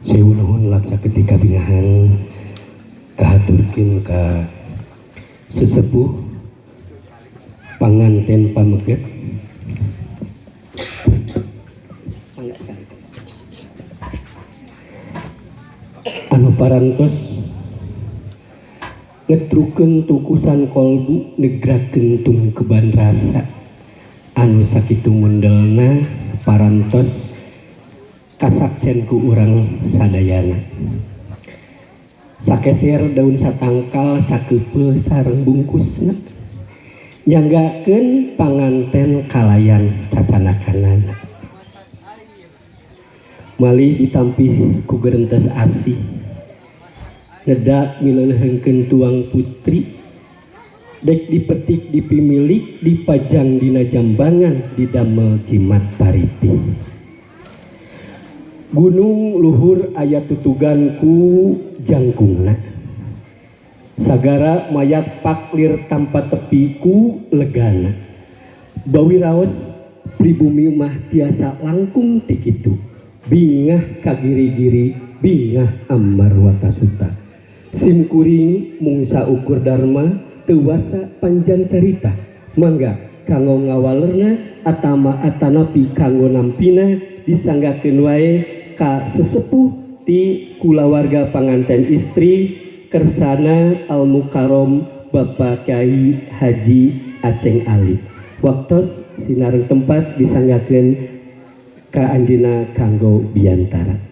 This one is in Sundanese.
Sewu nuhun laksa ketika bingahan kahaturkeun ka sesepuh panganten pameget anu parantos ngetrukeun tukusan kolbu negrakeun tungkeban rasa anu sakitu mundelna parantos kasaksen ku urang sadayana. Sakeser daun satangkal sakeupeuh sareng bungkusna nyanggakeun panganten kalayan cacanakanana. Malih ditampih ku gerentes asih neda mileuleheungkeun tuang putri dek dipetik dipimilik dipajang dina jambangan didamel jimat paripih. Gunung luhur aya tutugan ku jangkungna sagara mayak paklir tanpa tepi ku legana bawi raos pribumi mah tiasa langkung ti kitu bingah kagiri-giri bingah ammar watasuta sim kuring mung saukur dharma teu wasa panjang carita mangga kanggo ngawalerna atama atanapi kanggo nampina disanggakeun wae ka sesepuh ti kulawarga panganten istri kersana Al Mukarrom Bapak Kyai Haji Aceng Ali. Waktos sinareng tempat disanggakeun ka anjeunna kanggo biantara.